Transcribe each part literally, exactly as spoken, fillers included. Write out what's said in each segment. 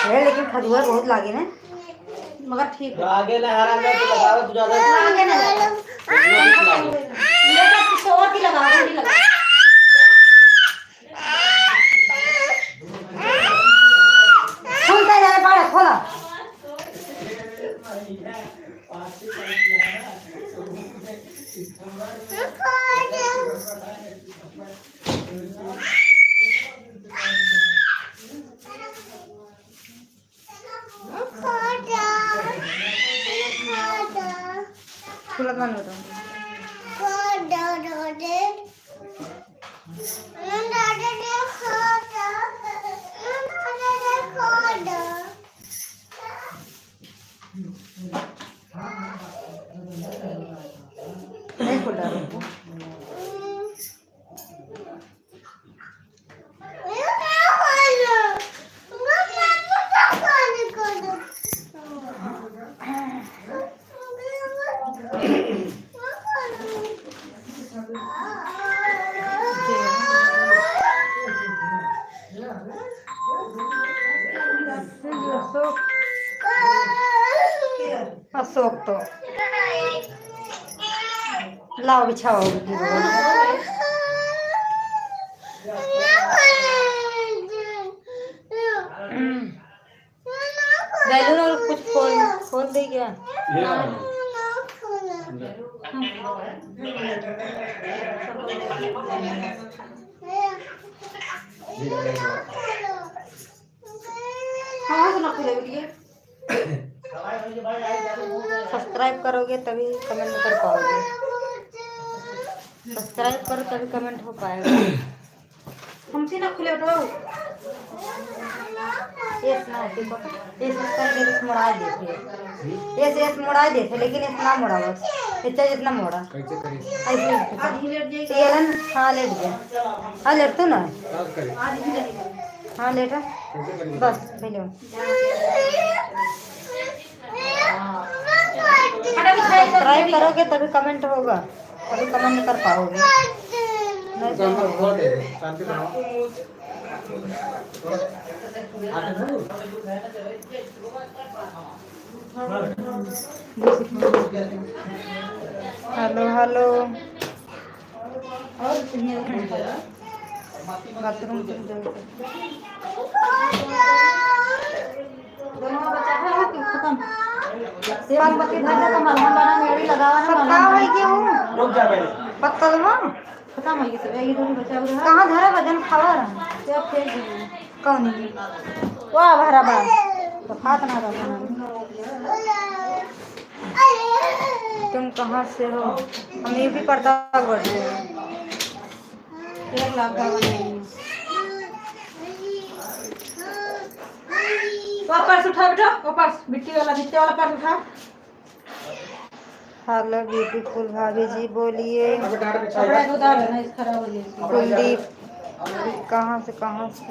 है, लेकिन खजुआ बहुत लागे ना, मगर ठीक है। आगे ना हरा ना तो लगाओ, तू ज्यादा आगे ना लगा। ये तो किसी और की लगाओ, ठंडी लगाओ। खुलता है, बाड़ा खोला। खुलत बा ना तो। नहीं खुल रहा है। अशोक तो लाओ बिछाओ। बैलून और कुछ खोल, खोल दे क्या? ये वाला। हाँ, तो ना खुले बिटिया। सब्सक्राइब करोगे तभी कमेंट कर पाओगे। सब्सक्राइब करो तभी कमेंट हो पाएगा। हमसे ना खुले उठाओ। एस ना, देखो, एस इसका लेके मोड़ा देते। एस, एस मोड़ा देते, लेकिन एस ना मोड़ा बस। इतना जितना मोड़ा। कैसे करी? ऐसे। आधी लेट जाएगी। ये ना, हाँ, लेट गया। हाँ, लेट तो ना। क्या करी? आधी लेट गई। हाँ, लेटा। कैसे करी? बस, पहले। सब्सक्राइब करोगे तभी कमेंट होगा, तभी कमेंट कर पाओगे। नहीं तो शांति बनाओ। हेलो, हेलो। बाथरूम चल जाओ। दोनों बचा है कि खत्म? पान बत्ती धर ले, तो मलहम बना, मेड़ी लगावा ना, सब मलहम का बना। है कि वो? रुक जा पहले। पत्तल में? खत्म है ये सब, ये दोनों बचा हुआ है। कहाँ धरा वजन खावा रहा? क्या फेंक दिए? कौन है? वाह, भरा बा। तो खात ना रहा ना। तुम कहाँ से हो? हम यूपी प्रतापगढ़ से हैं। एक लाख का बनाएंगे। वापस उठा बेटा, वापस मिट्टी वाला, नीचे वाला पर्स उठा। हेलो ब्यूटीफुल भाभी जी, बोलिए। कपड़ा को उतार देना, इस खराब हो जाएगी। कुलदीप, कहाँ से, कहाँ से?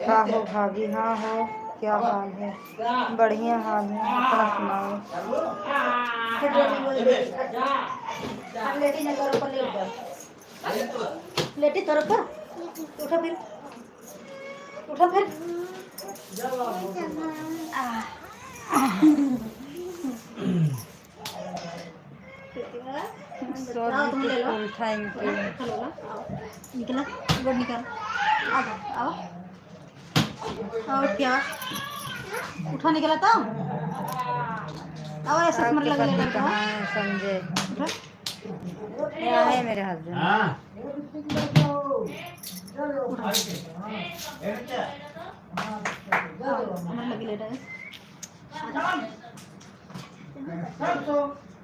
का हो भाभी? हाँ हो, क्या हाल है? बढ़िया हाल है, अपना सुनाओ। लेटी ना करो, ऊपर लेट जाओ। लेटी तोर ऊपर। उठो फिर। उठो फिर। आ। Sorry, beautiful, thank you। निकला, गोड़ निकाल। आ जाओ, आओ। और क्या? उठा, निकला तो। आओ, ऐसे आप कमर के लगा पति लेकर कहाँ हैं, संजय? उठा। यहाँ है मेरे husband। हाँ। उठा। आओ, कमर लगी लेटा है।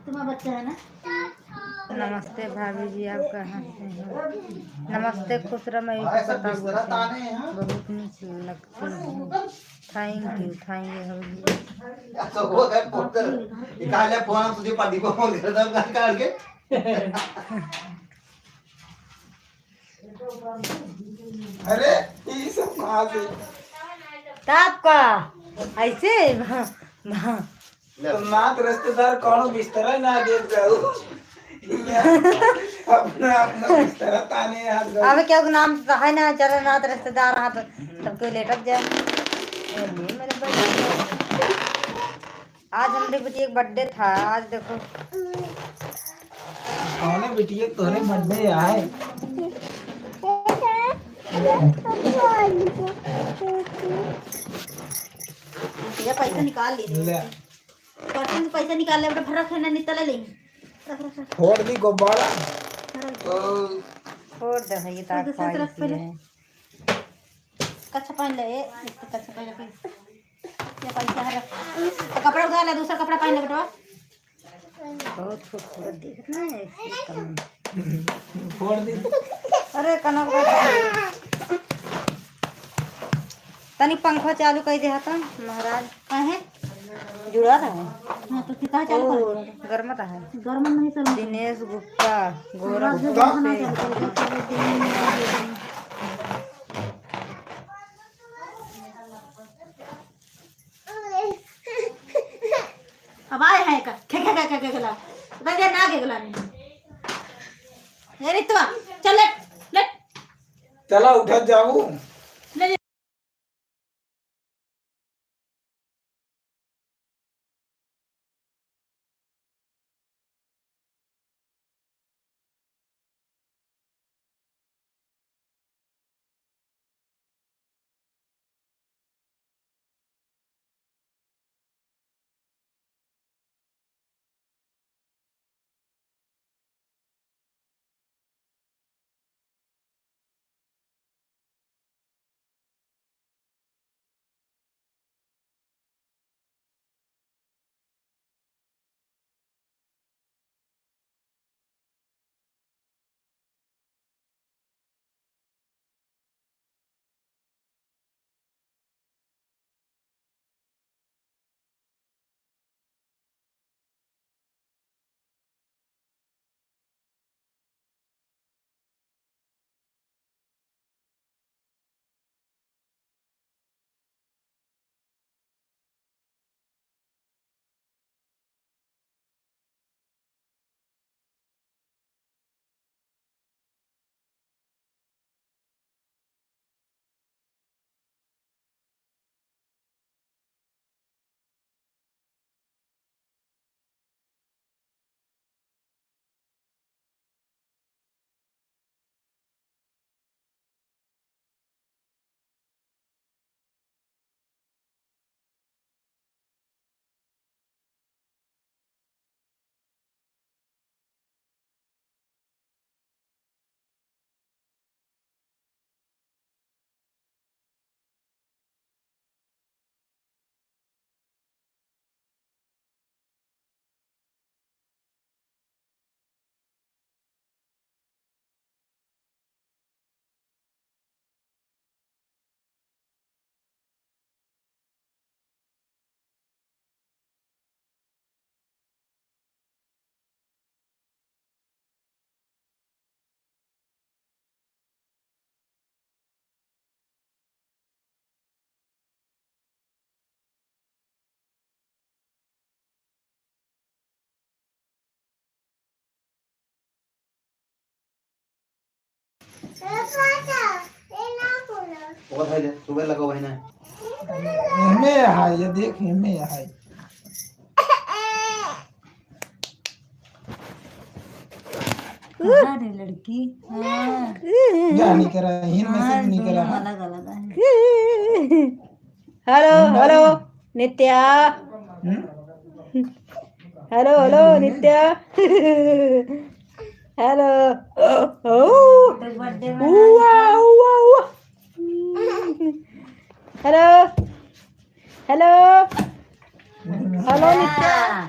तुम्हारा बच्चा है ना? नमस्ते भाभी जी, आप कहाँ से हो? नमस्ते, खुश रह, मैं यूपी प्रतापगढ़ से। बहुत नीक लगती है। Thank you, thank you भाभी जी। अच्छा, वो है पोतर। निकाल ले फोन, तुझे पार्टी को फोन कर दो, काट के। अरे, ई सब कहाँ से? तब का? ऐसे? तो नात रिश्तेदार कौनो बिस्तरा ना देत जाऊ। अपना, अपना बिस्तर ताने याद कर। अब क्यों नाम है ना, चलो ना तो रिश्तेदार, हाँ, तो तब कोई लेटत जाए। अरे मेरे भाई, आज हमरे बिटिया के birthday था, आज देखो। कौने बिटिया के तोरे birthday आए? ये पैसा निकाल ली। ले। पर्स में से पैसा निकाल ले बेटा, भर रखे ना, नितला ले। रख, रख, रख। फोड़ दी गुब्बारा। रख। ओ। फोड़ दे भाई, ये तार दूसरा से रख पहले। है। कच्छा पहन ले, ए, एक तो कच्छा पहन ले, पहन। ये पैसा है, रख। तो कपड़ा उतार ले, दूसरा कपड़ा पहन ले बेटा। बहुत खूबसूरत दिखत ना है, एकदम। फोड़ दी। अरे कनक बेटा। तनी पंखा चालू कर दे हता महाराज। काहे? जुड़ा रहा है। हाँ, तो फिर काहे चालू ओ, कर दिया? गरमत है। गरमत नहीं चल। दिनेश गुप्ता, गोरखपुर से। अब आए हैं का? खे, खे, खे, खे, खे, खेला। उधर जा, ना के गला नहीं। ये रे तो, चल, लेट, लेट। चला, उठा जाऊ। ले, ले। ओ भाई ले, सुबह लगाओ भाई ना। एमे है, ये देख, एमे है। कहाँ रे लड़की? हाँ। क्या नहीं करा, हिन में से हाँ, नहीं करा, दोनों हाँ। अलग अलग है। हेलो, हेलो, नित्या। हम्म? हेलो, हेलो, नित्या। हेलो। ओ, ओ। तो birthday मना उआ, उआ, उआ। हेलो। हेलो। हेलो, नित्या। हाँ।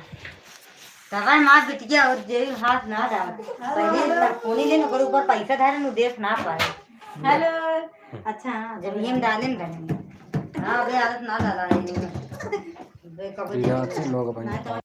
तब माँ बिटिया और जे हाथ ना डाल। पहले इतना फोन ही लेने, ओकर ऊपर पैसा धरे, नु देख ना पाए। हेलो। अच्छा, जब ये हम डाले न बहन। हाँ, अबे आदत ना डाला है ये। बे कबड्डी यहाँ से लोग बन ना तो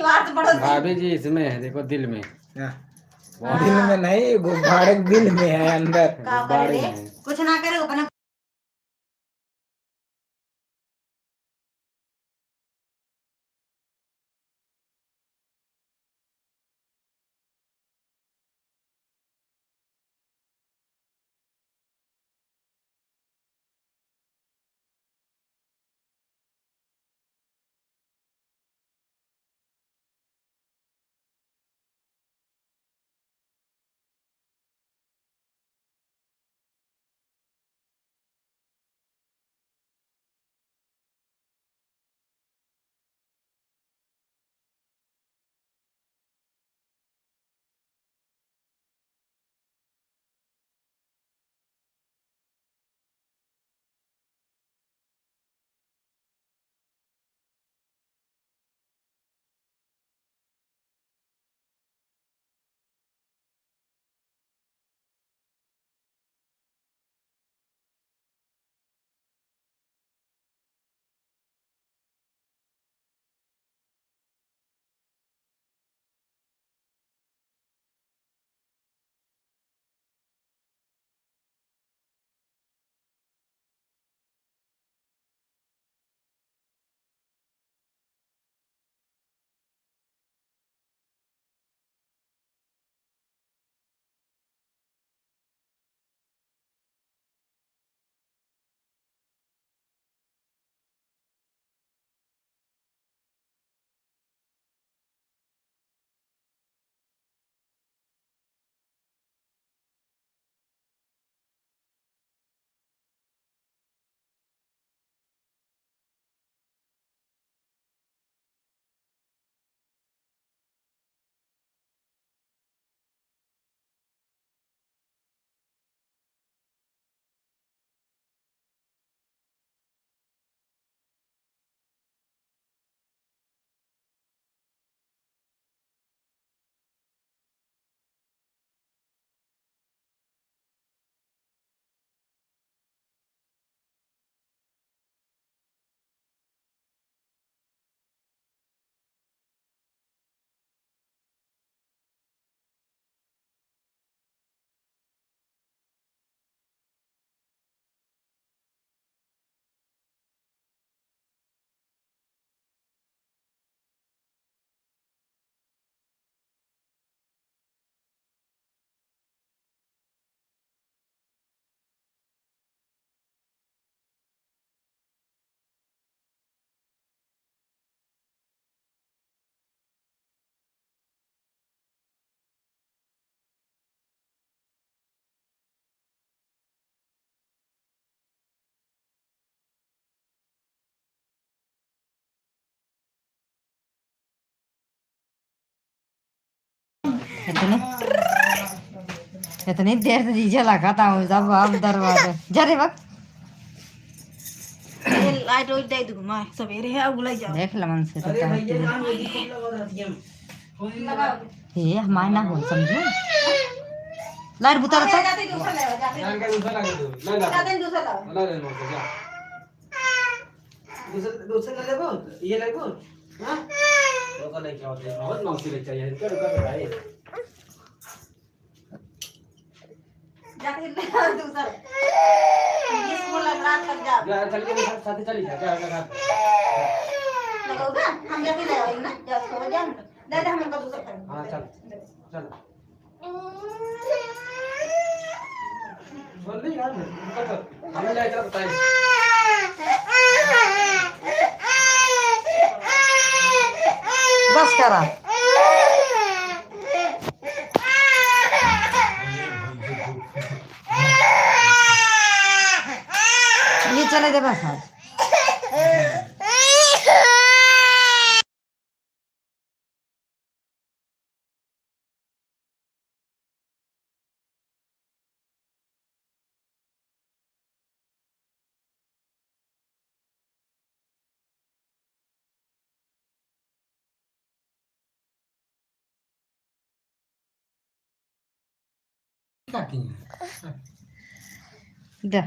भाभी जी इसमें है, देखो, दिल में। हाँ। वाह। दिल में नहीं, गुब्बारे के दिल में है, अंदर। का करे गुब्बारे रे? में है। कुछ ना करे, अपने इतनी, इतनी देर से जीजा लगा था, हम सब अब दरवाजा। जा रे बक। ये लाइट वाइट दे दूँ, मैं सवेरे है, अब बुलाई जाओ। देख लमन से तो अरे भैया, काम ये भी खूब लगा रहती है। ये हमारे ना हो, समझे? लाइट बुता अरे, रहता। जाते ही दूसरा ले आओ, जाते ही। जान के दूसरा लगा दो। ना, ना। जाते ही दूसरा लाओ। ना, ना, ना, जा। दूसरा, दूसरा ले लेबो? ये लेबो? हाँ? दूसरा लेके आओ, देखो, बहुत मौसी लेके आई है। रुको, रुको, रुको, भाई। जाके ले आओ दूसरा। ये स्कूल लग रात तक जाओ। जा, चल के साथ, साथ चली जा, जा, जा, जा। लगाओ ना, हम जाके ले आओ ना, जा, सो जा। दे दे, हम इनका दूसरा खाएंगे। हाँ, चल, चल। बोल रही यार, हमें ले चल बताइए। बस करा। ये चले दे बस आज। काटी हैं। दे।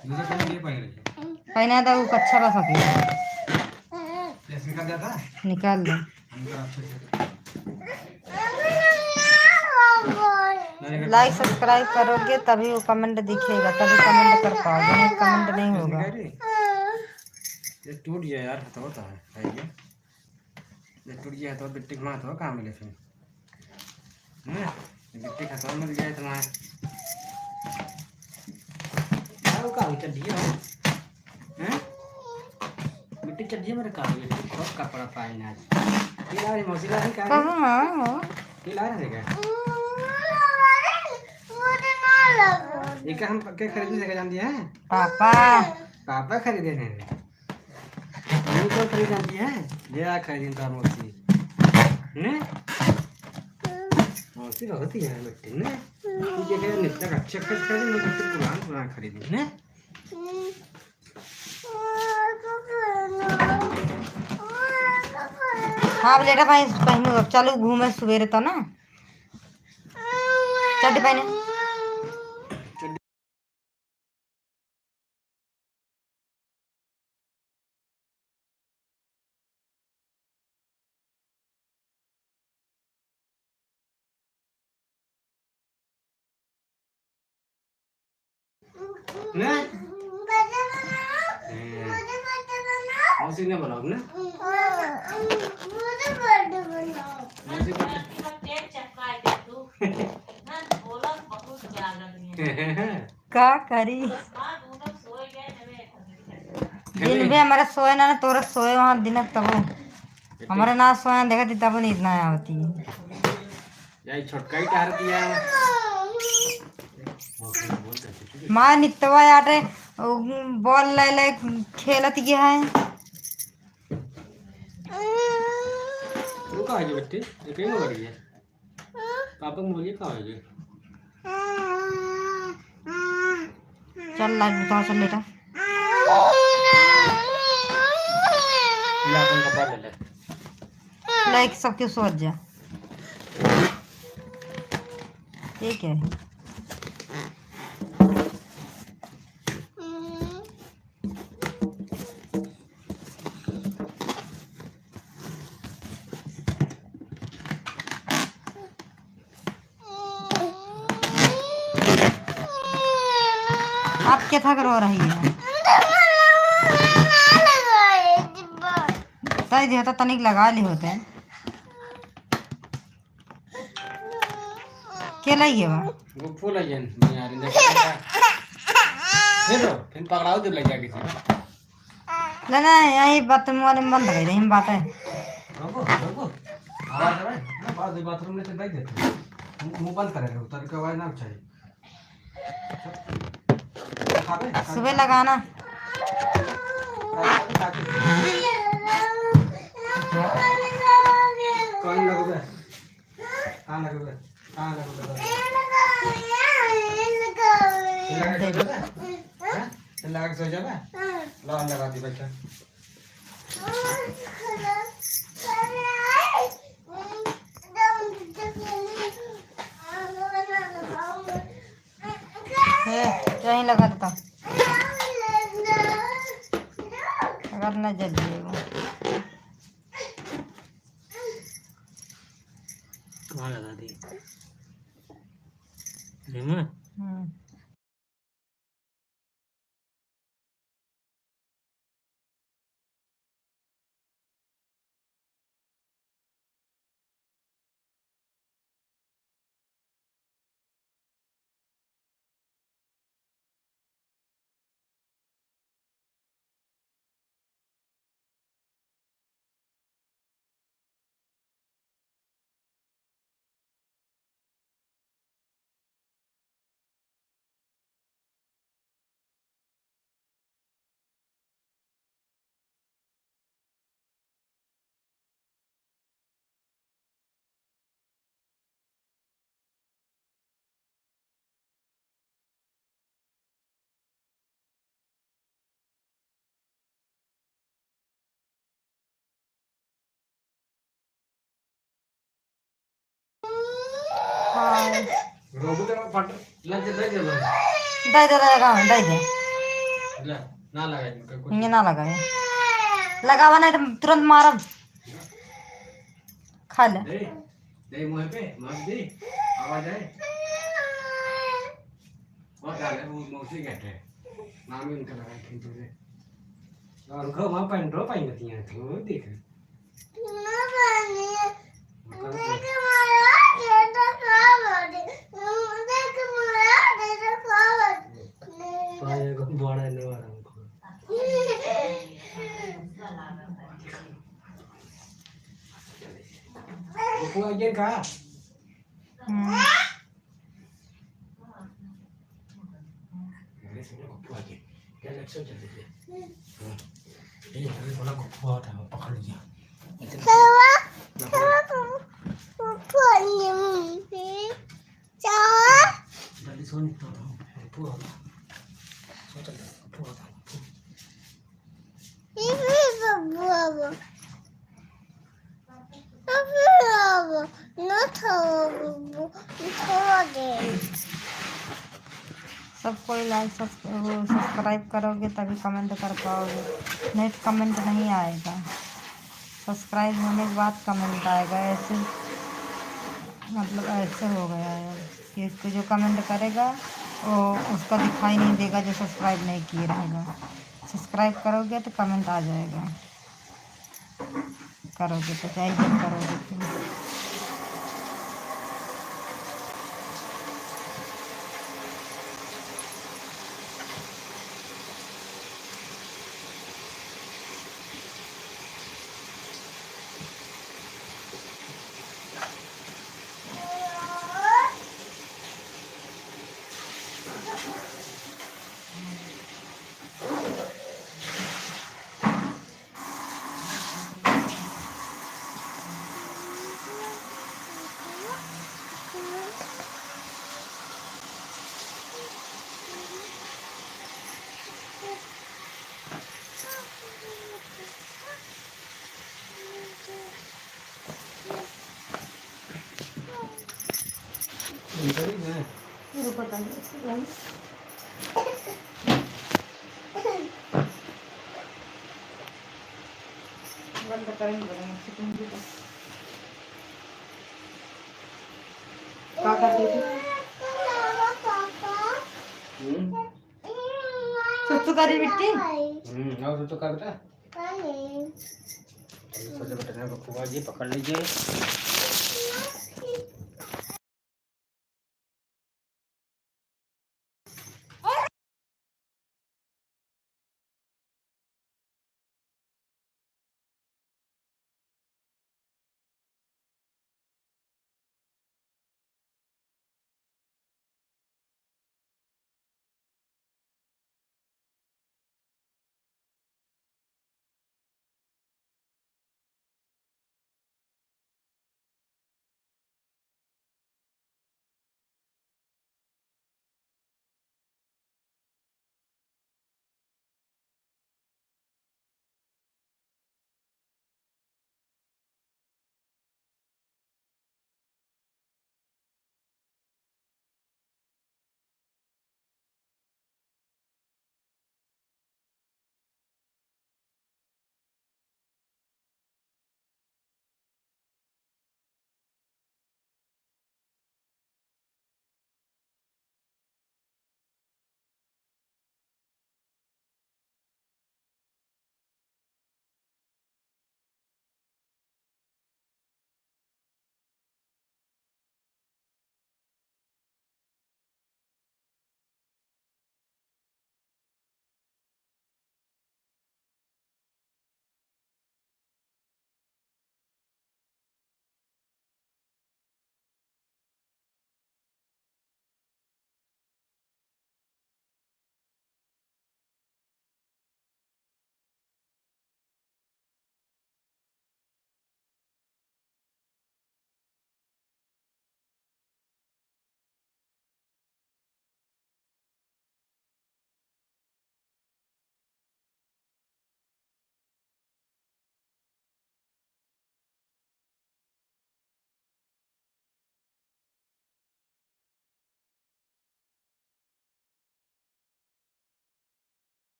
दूसरा कलर ये पहन रही है। पहना था वो कच्छा बस अभी। जैसे निकल जाता है। निकाल दो। अंदर अच्छे से। लाइक सब्सक्राइब करोगे तभी वो कमेंट दिखेगा, तभी कमेंट कर पाओगे, नहीं कमेंट नहीं होगा। ये टूट गया यार, हथवा तो है, है ये। ये टूट गया तो बिट्टी घुमा तो कहाँ मिले फिर? हैं? ये बिट्टी खतवा मिल गया इतना है। क्या वो का चड्डी है? हैं? बिट्टी चड्डी है मेरे का? ये खूब कपड़ा पाइन आज। ये ला रही मौसी ला रही का? कहाँ हो? ये ला रहे का? ये का हम के खरीदने का जान दिया है? पापा। पापा खरीदे हैं। तू तो खरीद आती है, ले आ खरीद इनका मौसी। ने? मौसी बहुत ही है बेटी ने। तू देखे यार, नित्ता का अच्छे खरीद खरीद, मैं तो पुरान पुरान खरीद ने। हाँ, अब लेटा भाई, पहनू अब, चलो घूमे सुबेरे तो ना। चड्डी पहने। ने? मौसी ने बोलाओ ने? मौसी बर्थडे। का करी? दिन भी हमारा सोए ना, ना तोरा सोए वहाँ दिन तबो। हमारा ना सोए, देखा थी तबो नींद ना आवती। यही छोटका ही टहर दिया। माँ नितवा आटे, बॉल ले ले खेलत गया है। वो का है ये बच्चे? ये कहीं हो रही है? पापा के मोबाइल का हो गया? चल, लाइट बुता, चल बेटा। ला, अपन कपड़ा ले ले। लाइट सबके सोच जा। ये क्या है? आप क्या था रो रही है? सही दिया तो तनिक लगा ली होते। के लाई है बा? वो फूल है जन, नहीं आ रही, देख। फिर रो, फिर पकड़ाओ जब ले जाके। ना, ना, यही बाथरूम वाले में बंद कर दे, हम बात है। रुको, रुको। आवाज आ रहा है? ना, बात, बाथरूम में से बैठ जाते हैं। मुंह, मुंह बंद करे रहो, ताकि आवाज ना चाहिए। खाबे? सुबह लगाना। खाबे, खाबे। कौन लगबे? कहाँ लगबे? कहाँ लगबे? लगा के सो जाबे? हाँ? लगा के सो जाबे? हाँ। लो, हम लगा दी, बैठा। ए, यहीं लगा देता। अगर न जल जाए वो। कहाँ लगा दी? एमा? हम्म। हाँ। रोबो तो फट, लग दे, दे दे। दे दे, दे दे, दे दे। ले, ना लगाई, इनका कुछ। ये ना लगाए। लगावा नहीं तो तुरंत मारब। खा ले। दे, दे मुँह पे, मार दे। आवाज आए। बहुत डाले, वो मौसी कहते हैं। नाम ही उनका लगा है, खींचो दे। और उनको वहाँ पहन, दो पहन लेती हैं, तो वो देख। हम्म। अरे सुनो, गप्पू आ गया। क्या लग, सब जल्दी से। हाँ। ये जल्दी बोला, गप्पू आ रहा है, पकड़ लिया। इतने जल्दी सो, नहीं तो, तो गप्पू आ गया। सो चल, गप्पू आ गया, गप्पू। सब कोई like, सब्स-, वो subscribe करोगे तभी comment कर पाओगे, नहीं तो comment नहीं आएगा। Subscribe होने के बाद comment आएगा। ऐसे, मतलब, ऐसे हो गया है कि इसको जो comment करेगा, वो उसका दिखाई नहीं देगा जो subscribe नहीं किए रहेगा। Subscribe करोगे तो comment आ जाएगा। करोगे तो चाहिए, करोगे तो। बंद करेंगे, बंद करेंगे। का करते थे? हम्म। सुसु करी बिट्टी? हम्म, और सुसु करता? छोटे बटन को फुआ जी पकड़ लीजिए।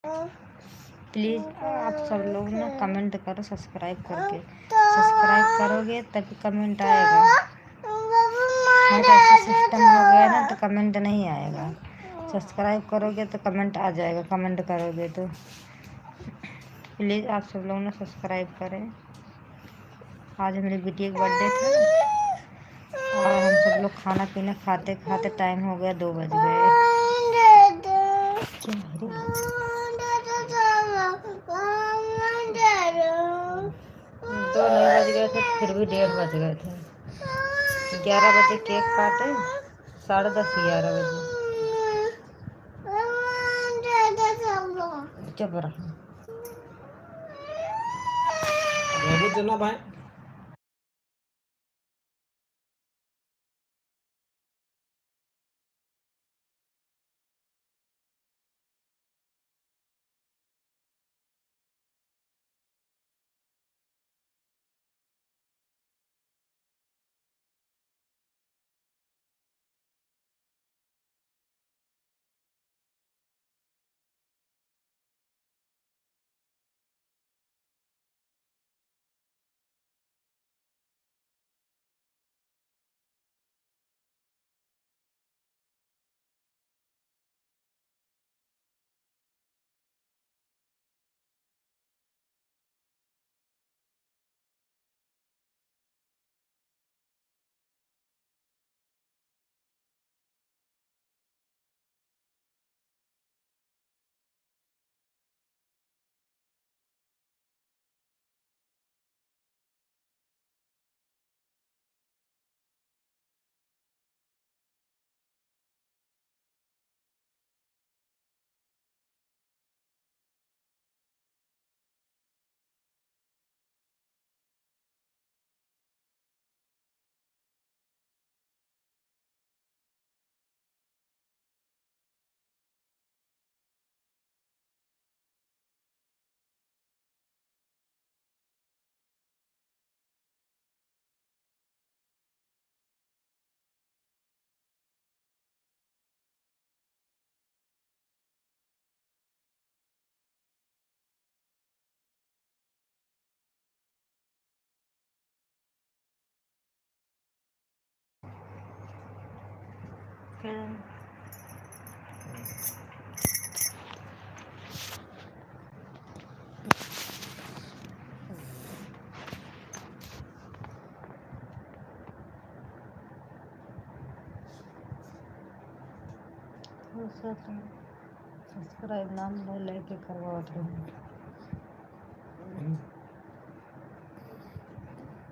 Please आप सब लोग ना comment करो subscribe करके। Subscribe करोगे तभी comment आएगा। नहीं तो ऐसा system हो गया ना तो comment नहीं आएगा। Subscribe करोगे तो comment आ जाएगा, comment करोगे तो। Please आप सब लोग ना subscribe करें। आज हमरे बिटिया के birthday था और हम सब लोग खाना पीना खाते खाते time हो गया, दो बज गए। दो नहीं बज गए थे, फिर भी डेढ़ बज गए थे। ग्यारह बजे cake काटे, साढ़े दस, ग्यारह बजे। चुप रहो। बहुत जना भाई। Subscribe नाम ले लेके करवावत रहो।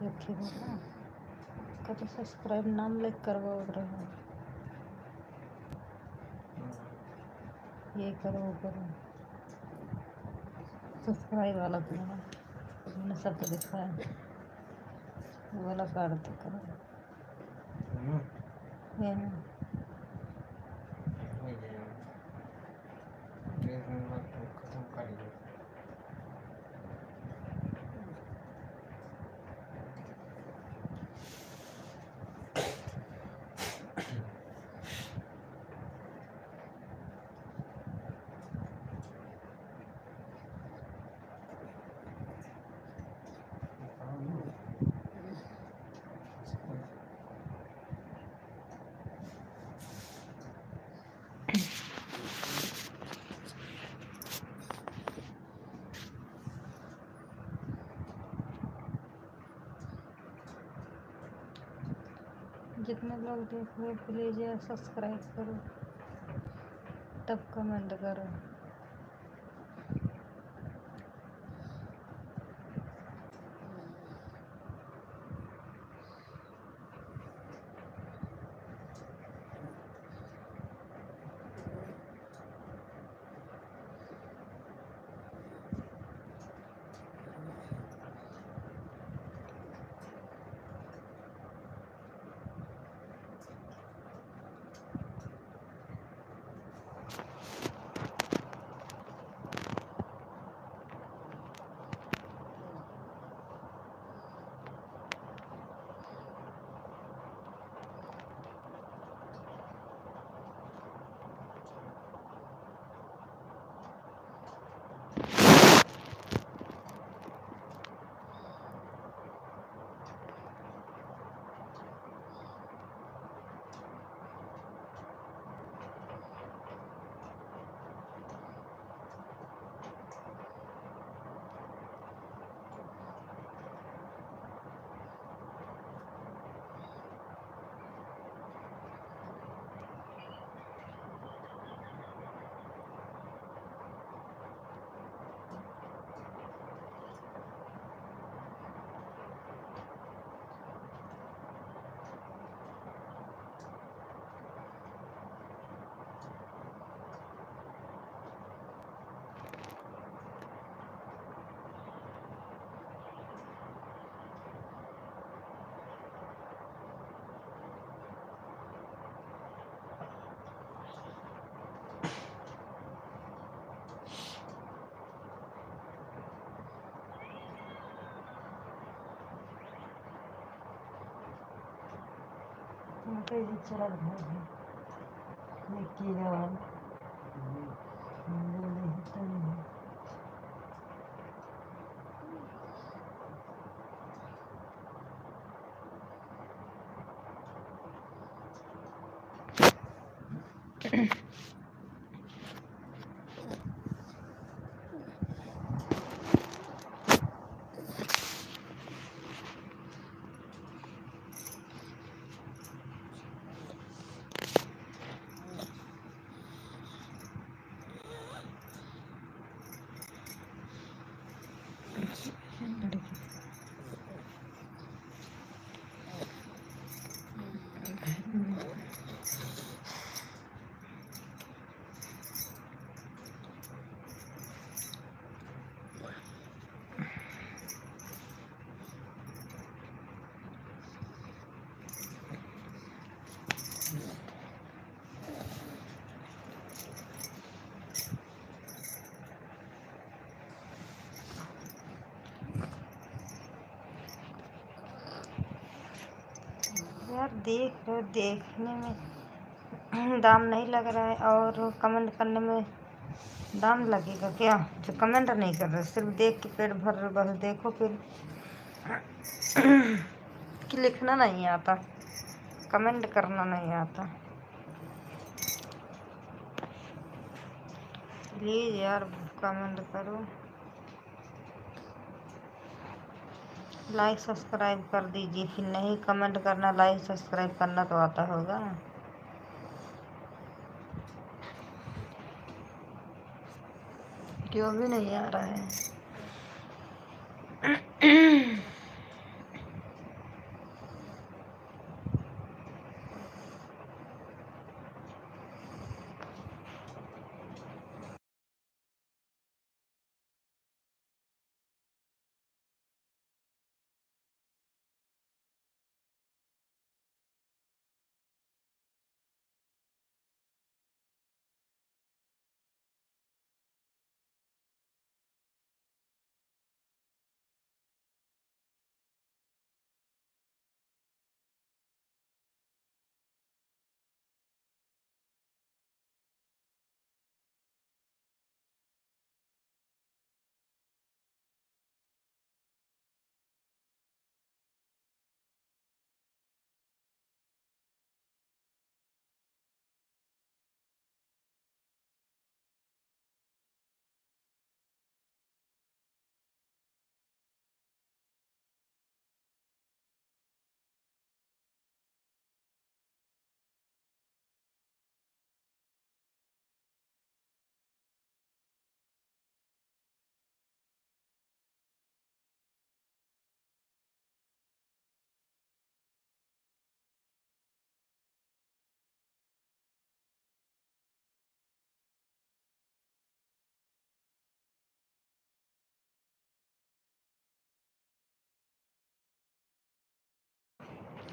एक ही बार ना, कतो subscribe नाम ले करवावत रहो। ये करो, वो करो। Subscribe वाला तो है, मैंने सबको दिखाया। वो वाला card तो करो। हम्म। ये ना। हो गया। बीस मिनट बाद तुम खत्म कर लो। जितने लोग देख रहे हो, please यार, subscribe करो, तब comment करो। तेजी चला भाई। ये की यार। बोले ही तो नहीं। यार, देख लो, देखने में दाम नहीं लग रहा है और comment करने में दाम लगेगा क्या? जो comment नहीं कर रहे, सिर्फ देख के पेट भर रहे, बस देखो फिर। कि लिखना नहीं आता, comment करना नहीं आता। Please यार, comment करो। Like subscribe कर दीजिए, फिर नहीं comment करना, like subscribe करना तो आता होगा। क्यों भी नहीं आ रहा है?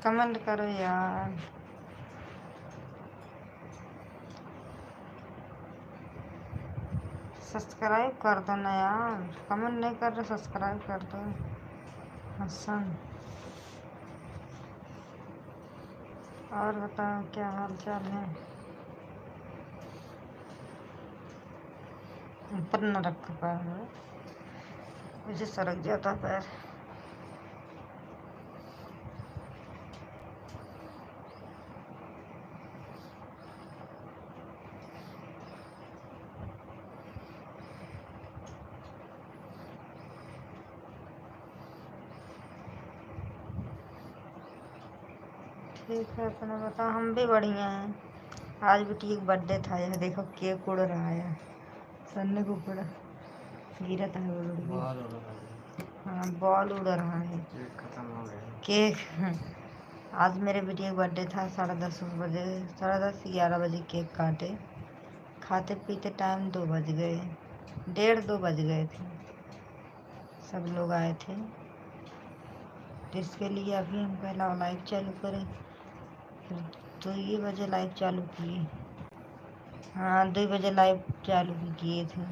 Comment करो यार। Subscribe कर दो ना यार, comment नहीं कर रहे, subscribe कर दो। हसन, और बताओ क्या हाल चाल है? ऊपर न रखो पैर, मुझे सरक जाता पैर। ठीक है, अपना बताओ, हम भी बढ़िया हैं। आज बिटिया का birthday था, यह देखो cake उड़ रहा है, सन्ने को पूरा गिरत है, वो उड़ गया। Ball उड़ रहा है। हाँ, ball उड़ रहा है। Cake खत्म हो गया। Cake, आज मेरे बिटिया का birthday था, साढ़े दस बजे, साढ़े दस, ग्यारह बजे cake काटे, खाते पीते time दो बज गए, डेढ़ दो बज गए थे। सब लोग आए थे, तो इसके लिए अभी हम कहला live चालू करें, फिर दो ही बजे live चालू किए। हाँ, दो बजे live चालू भी किए थे।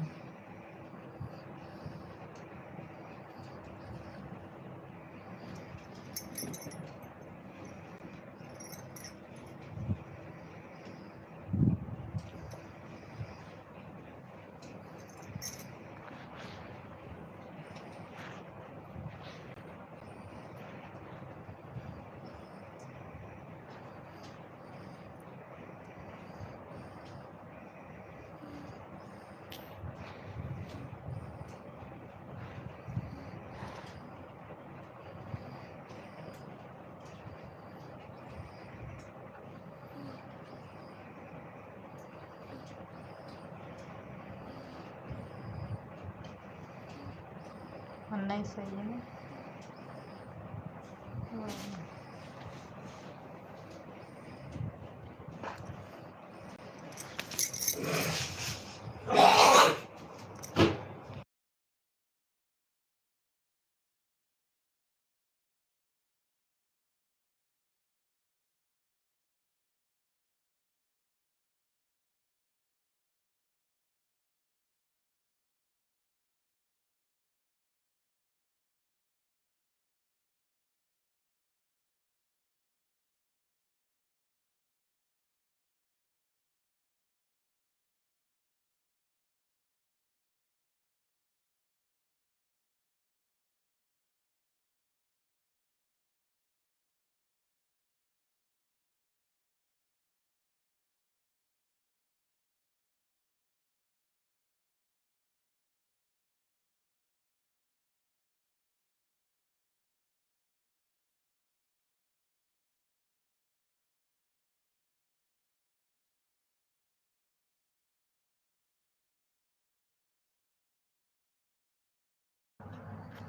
नहीं सही है ना।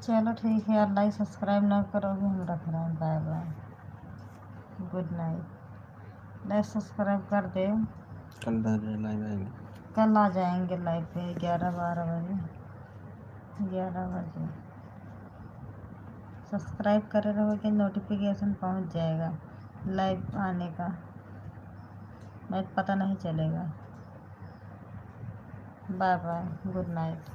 चलो ठीक है, अगर like subscribe ना करोगे, हम रख रहे हैं, bye bye, good night। Like subscribe कर दे। कल दस बजे live आएंगे। कल आ जाएंगे live पे ग्यारह बारह बजे, ग्यारह बजे। Subscribe करे रहोगे, notification पहुंच जाएगा live आने का, मैं पता नहीं चलेगा। Bye bye, good night।